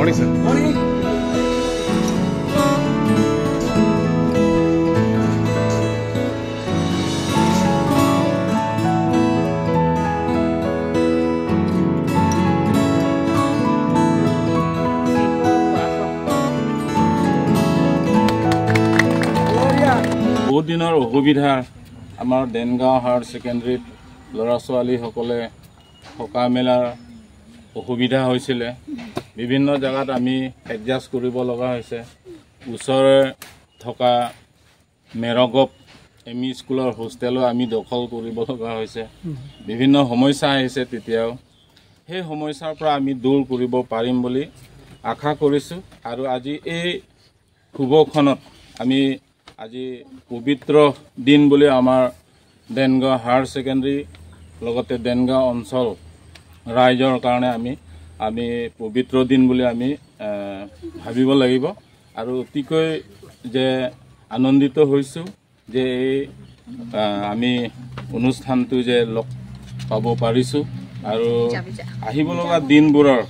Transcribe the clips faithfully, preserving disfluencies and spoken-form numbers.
Morning, sir. Morning. বহুত দিনৰ অসুবিধা, আমাৰ দেনগাঁও হায়াৰ ছেকেণ্ডেৰীত ল'ৰা ছোৱালীসকলে থকা মেলাৰ অসুবিধা হৈছিলে। বিভিন্ন জেগাত আমি এডজাষ্ট কৰিব লগা হৈছে। ওচৰৰে থকা মেৰগপ এম ই স্কুলৰ হোষ্টেলো আমি দখল কৰিব লগা হৈছে। বিভিন্ন সমস্যা আহিছে তেতিয়াও। সেই সমস্যাৰ পৰা আমি দূৰ কৰিব পাৰিম বুলি আশা কৰিছোঁ। আৰু আজি এই শুভক্ষণত আমি আজি পবিত্ৰ দিন বুলি আমাৰ দেনগাঁও হায়াৰ ছেকেণ্ডেৰী লগতে দেনগাঁও অঞ্চল ৰাইজৰ কাৰণে আমি, আমি পবিত্ৰ দিন বুলি আমি, এ, ভাবিব লাগিব। আৰু অতিকৈ যে আনন্দিত হৈছোঁ যে এই, এ, আমি অনুষ্ঠানটো যে লগ পাব পাৰিছোঁ। আৰু আহিব লগা দিনবোৰৰ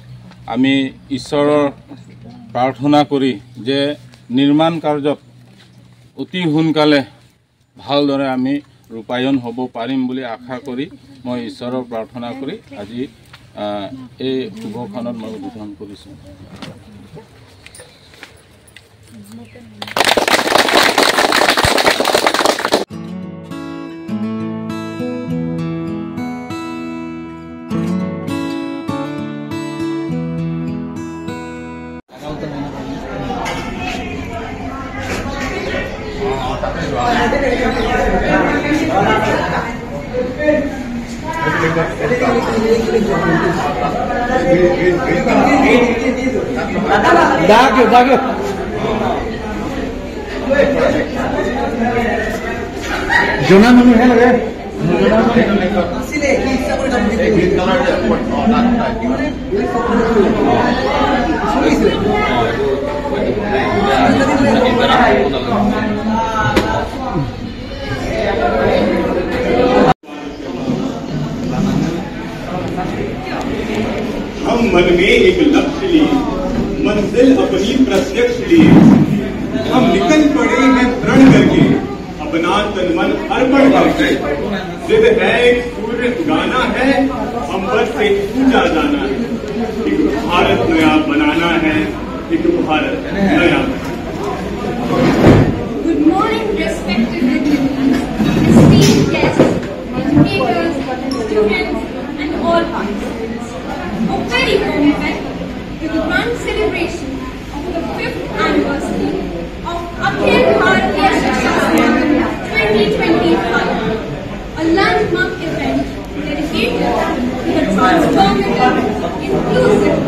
আমি ঈশ্বৰৰ প্ৰাৰ্থনা কৰি যে নিৰ্মাণ কাৰ্যত অতি সোনকালে ভালদৰে আমি ৰূপায়ণ হ'ব পাৰিম বুলি আশা কৰি মই ঈশ্বৰৰ প্ৰাৰ্থনা কৰি আজি, আহ, এই শুভক্ষণত মই উদ্বোধন কৰিছোঁ। Dagyo, dagyo. Jona manu hai lage. हम मन में एक लक्ष्य लिए, मंजिल अपनी प्रत्यक्ष लिए। हम निकल पड़े हैं प्रण करके, अपना तन मन अर्पण करके। जिद है एक सूर्य उगाना है, अंबर से ऊंचा जाना है। एक भारत नया बनाना है, एक भारत नया बनाना है। Good morning, respected dignitaries, esteemed guests, educators, students, and all participants. A very warm welcome to the grand celebration of the fifth anniversary of Akhil Bharatiya Shiksha Samagan twenty twenty-five, a landmark event dedicated to the transformative, inclusive.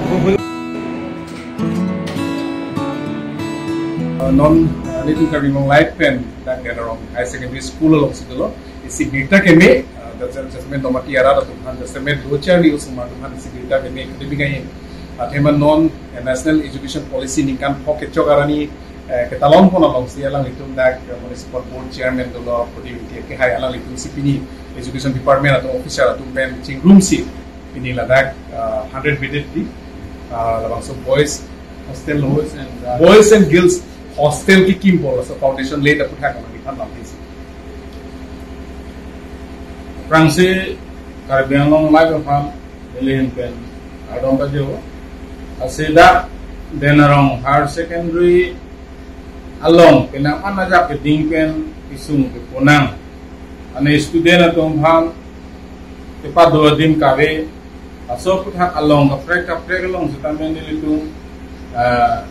Uh, non, uh, nelitum Karbi Anglong Live pen dak Dena Rong Higher Secondary School alongsi dolo. Isi birta keme, ah, jasemet Nomaki arat atum aphan, jasemet lochar ni osomar atum aphan isi birta keme kede bingkai. Athema non, eh, National Education Policy ningkan phok kechok arni, eh, ketalon pon alongsi alanglitum dak, eh, Municipal Board Chairman dolo, Prodip Ingti akehai alanglitumsi pini Education Department atum officer atum pen chingrumsi pini ladak, ah, hundred bedded di, ah, labangso boys hostel lo, boys and, uh, boys and girls hostel kekim bol, laso foundation lay aphuthak kami kan lam isi. Aphrangsi Karbi Anglong Live aphan neli ahin pen kardom pajirlo. Lasi dak Dena Rong Higher Secondary along penang an ajak keding pen kesung keponang, ane student atum aphan kepado adim kave, laso aphuthak along kaprek kaprek along sitame nelitum, ah,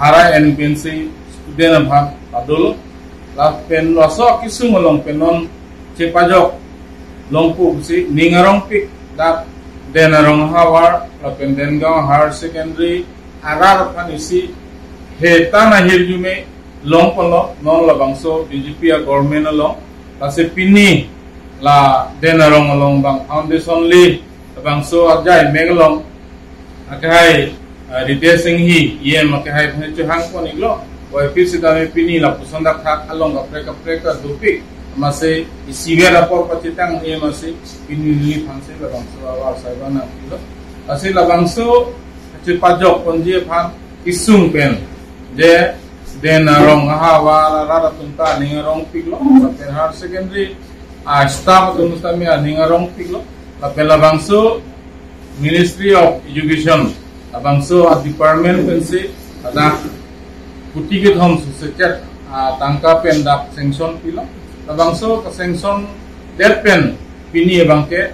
hara en pensi student aphan padolo, lapen laso kesung along pen non chepajok longpo pusi ning arongpik dak Dena Rong havar lapen Dengaon Higher Secondary arat aphan isi hetan ahirjume longponlo, non labangso B J P a-government along, lasi pini la Dena Rong along bang foundation lay, labangso ajai mek along akehai, ah, Ritesh Enghi, E M akehai aphan chohang pon iklo, Y P sitame pini lapuson dak thak along kaprek kaprek ta dopik, amatsi isivet apor pachetang E M asi pini neliphansi labangso ahavar asai abang nangpilo. Lasi labangso Pajok ponji aphan kesung pen je Den Arong ahavar arat atum ta aning arongpiklo, lapen higher secondary a staff atum sitame aning arongpiklo, lapen labangso Ministry of Education, labangso a department pensi ladak kuti kethom susekat a tangka pen dak sanction pilo. Labangso ka sanction det pen pini abangke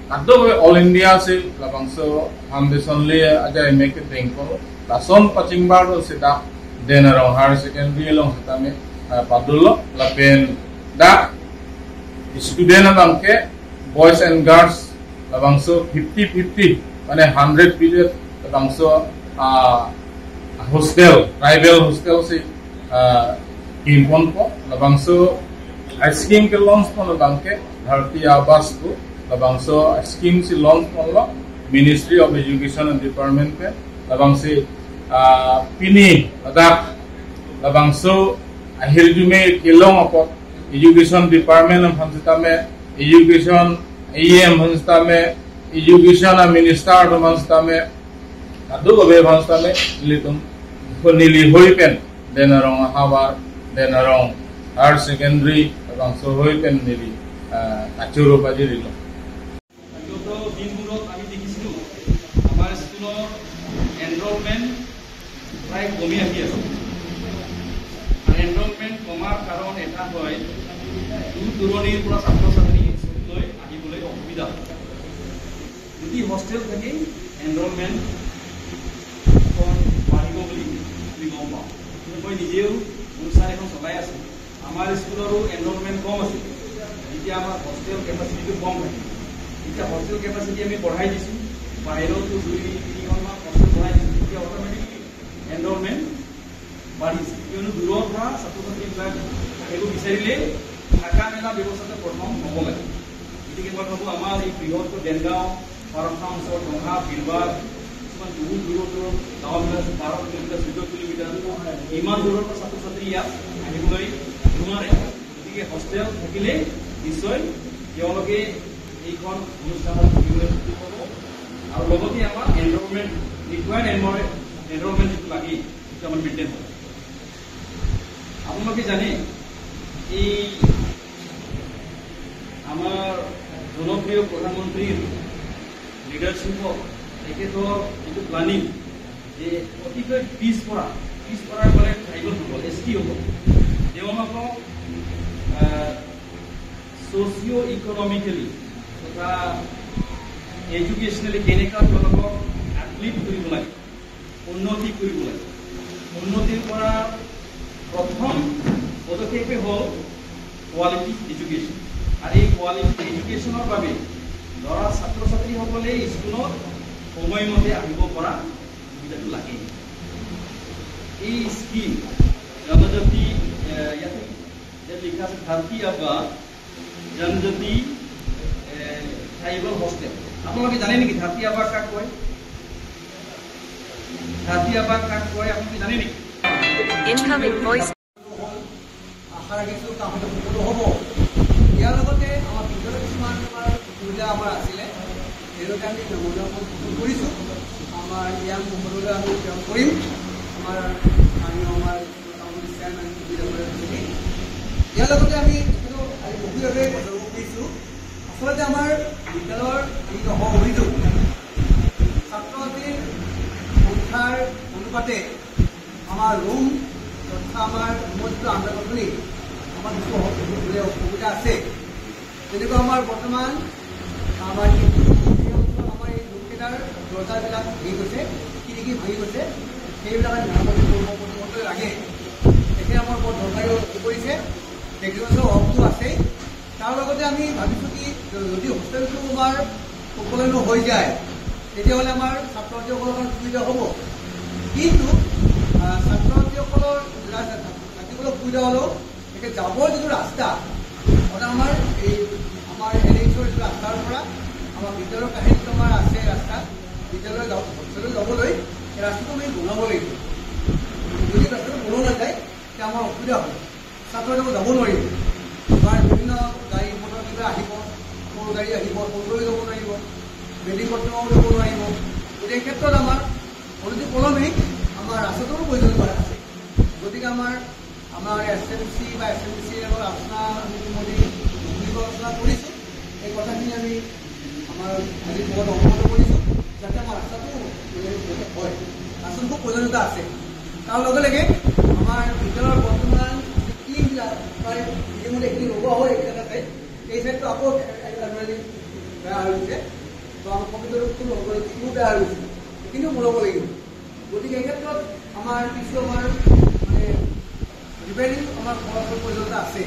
ado All India si labangso foundation le ajai me ke dengko, lason pachingbar do si dak Den Arong higher secondary along sitame, ah, padolo, lapen dak student abangke boys and girls labangso fifty fifty, mane hundred period labangso, ah, hostel, tribal hostel si, ah, kimponpo. Labangso scheme ke launch pon abangke Dharti Aabas pu labangso scheme si launch ponlo Ministry of Education and Department pen. Labangsi, ah, pini ladak labangso ahirjume kelong apot Education Department aphan sitame, Education E M aphan sitame, Education a Minister atum aphan sitame, adu abe aphan sitame, nelitum, ko neli hoi pen Den Arong ahavar, Den Arong higher secondary labangso hoi pen neli, ah, kachoro pajirilo. বিগত দিনবোৰত আমি দেখিছিলোঁ, আমাৰ স্কুলৰ এনৰলমেণ্ট প্ৰায় কমি আহি আছে। আৰু এনৰলমেণ্ট কমাৰ কাৰণ এটা হয়, দূৰ দূৰণিৰ পৰা ছাত্ৰ ছাত্ৰী স্কুললৈ আহিবলৈ অসুবিধা হয়। যদি হোষ্টেল থাকে, এনৰলমেণ্ট অকণ বাঢ়িব বুলি আমি গম পাওঁ। কিন্তু মই নিজেও অনুষ্ঠান এখন চলাই আছোঁ। আমাৰ স্কুলৰো এনৰলমেণ্ট কম আছিল। এতিয়া আমাৰ হোষ্টেল কেপাচিটিটো কম থাকে। এতিয়া হোষ্টেল কেপাচিটি আমি বঢ়াই দিছোঁ। বাহিৰতো দুই তিনিখনমান হোষ্টেল বঢ়াই দিছোঁ। এতিয়া অট'মেটিকলি এনৰলমেণ্ট বাঢ়িছে। কিয়নো দূৰৰ পৰা ছাত্ৰ ছাত্ৰীবিলাক আহিব বিচাৰিলে থকা মেলা ব্যৱস্থাটো প্ৰথম হ'ব লাগে। গতিকে মই ভাবোঁ, আমাৰ এই বৃহৎ দেনগাঁও, পাৰমখাম ওচৰত ৰঙা, বিলবাগ, কিছুমান বহুত দূৰৰ দূৰৰ গাঁওবিলাক আছে, বাৰ কিলোমিটাৰ, চৈধ্য কিলোমিটাৰ, ইমান দূৰৰ পৰা ছাত্ৰ ছাত্ৰী ইয়াত আহিবলৈ নোৱাৰে। গতিকে হোষ্টেল থাকিলে নিশ্চয় তেওঁলোকে এইখন অনুষ্ঠানত থাকিবলৈ সুযোগ পাব। আৰু লগতে আমাৰ এনৰলমেণ্ট, ৰিকুৱাৰ্ড এনৰলমেণ্ট যিটো লাগে, সেইটো আমাৰ মেইনটেইন হ'ব। আপোনালোকে জানে, এই আমাৰ জনপ্ৰিয় প্ৰধানমন্ত্ৰীৰ লিডাৰশ্বিপত তেখেতৰ যিটো প্লেনিং, যে অতিকৈ পিছপৰা, পিছপৰা মানে ট্ৰাইবেলসকল, এছ টি সকল, তেওঁলোকক, আহ, ছ'চিঅ' ইকনমিকেলি তথা এডুকেশ্যনেলি কেনেকুৱা তেওঁলোকক আপলিফ্ট কৰিব লাগে, উন্নতি কৰিব লাগে। উন্নতিৰ পৰা প্ৰথম পদক্ষেপে হ'ল কোৱালিটি এডুকেশ্যন। আৰু এই কোৱালিটি এডুকেশ্যনৰ বাবে ল'ৰা ছাত্ৰ ছাত্ৰীসকলে স্কুলত সময়মতে আহিব পৰা সুবিধাটো লাগে। এই স্কিম জনজাতি, এ, ইয়াতে, ইয়াত লিখা আছে ধৰতী আবা জনজাতি, এ, ট্ৰাইবেল হোষ্টেল। আপোনালোকে জানে নেকি ধৰতী আবা কাক কয়? ধৰতী আবা কাক কয় আপোনালোকে জানে নেকি? Incoming voice. আশা ৰাখিছোঁ কামটো সম্পূৰ্ণ হ'ব। ইয়াৰ লগতে আমাৰ ভিতৰত কিছুমান আমাৰ অসুবিধা আমাৰ আছিলে, সেইবাবে আমি মেমৰিয়েল ফোন কৰিছোঁ। আমাৰ ইয়াং মহোদয়লৈ আমি প্ৰেৰণ কৰিম। আমাৰ স্থানীয় আমাৰ টাউন চেয়াৰমেন সুবিধা কৰে বুলি। ইয়াৰ লগতে আমি এইটো আজি গভীৰভাৱে অনুভৱ কৰিছোঁ। আচলতে আমাৰ বিদ্যালয়ৰ এই নহ'ব অভিযোগ ছাত্ৰ ছাত্ৰীৰ সংখ্যাৰ অনুপাতে আমাৰ ৰুম তথা আমাৰ ৰুমত যিটো আন্তঃগাঁথনি আমাৰ কিছু অসু-, অসুবিধা আছে। তেনেকুৱা আমাৰ বৰ্তমান আমাৰ যিটো আমাৰ এই ৰুমকেইটাৰ দৰ্জাবিলাক ভাঙি গৈছে, খিৰিকী ভাঙি গৈছে, সেইবিলাক আমি মেৰামতি কৰিব লাগে। এইখিনি আমাৰ বৰ দৰকাৰী হৈ পৰিছে। টেকনিকেলৰ অভাৱটো আছেই। তাৰ লগতে আমি ভাবিছোঁ কি, যদি হোষ্টেলটো আমাৰ উপলব্ধ হৈ যায়, তেতিয়াহ'লে আমাৰ ছাত্ৰ ছাত্ৰীসকলৰ কাৰণে সুবিধা হ'ব। কিন্তু, আহ, ছাত্ৰ ছাত্ৰীসকলৰ ৰা-, থাকিবলৈ অসুবিধা হ'লেও এতিয়া যাবৰ যিটো ৰাস্তা, মানে আমাৰ এই, আমাৰ এন এইচৰ যিটো ৰাস্তাৰ পৰা আমাৰ বিদ্যালয়ৰ কাষেদি আমাৰ আছে ৰাস্তা, বিদ্যালয় যাব, হোষ্টেললৈ যাবলৈ এই ৰাস্তাটো আমি বনাব লাগিব। যদি ৰাস্তাটো বনোৱা নাযায়, তেতিয়া আমাৰ অসুবিধা হ'ব। ছাত্ৰ ছাত্ৰীবোৰ যাব নোৱাৰিব। আমাৰ বিভিন্ন গাড়ী মটৰ কিবা আহিব, সৰু গাড়ী আহিব, সৰু গাড়ী যাব নোৱাৰিব, বেডিং কটনত যাব নোৱাৰিব। গতিকে এই ক্ষেত্ৰত আমাৰ অনতি পলমেই আমাৰ ৰাস্তাটোৰো প্ৰয়োজনীয়তা আছে। গতিকে আমাৰ আমাৰ এছ এম চি বা এছ এম চি এৰ আলোচনা আমি ইতিমধ্যে বহি আলোচনা কৰিছোঁ। এই কথাখিনি আমি আমাৰ আজি ঘৰত অৱগত কৰিছোঁ, যাতে আমাৰ ৰাস্তাটো মানে যাতে হয়। ৰাস্তাটো খুব প্ৰয়োজনীয়তা আছে। তাৰ লগে লগে আমাৰ ভিতৰৰ বৰ্তমান টিমবিলাক প্ৰায় ইতিমধ্যে এইখিনি লগোৱা হয়, এইবিলাক আছে। এই চাইডটো আকৌ এ- এ- এ- বেয়া হৈ গৈছে। তো আমাৰ কম্পিউটাৰটো লগোৱা, টিমো বেয়া হৈ গৈছে। এইখিনিও মিলাব লাগিব। গতিকে এই ক্ষেত্ৰত আমাৰ কিছু আমাৰ মানে ৰিপেয়াৰিং আমাৰ খৰচৰ প্ৰয়োজনীয়তা আছে।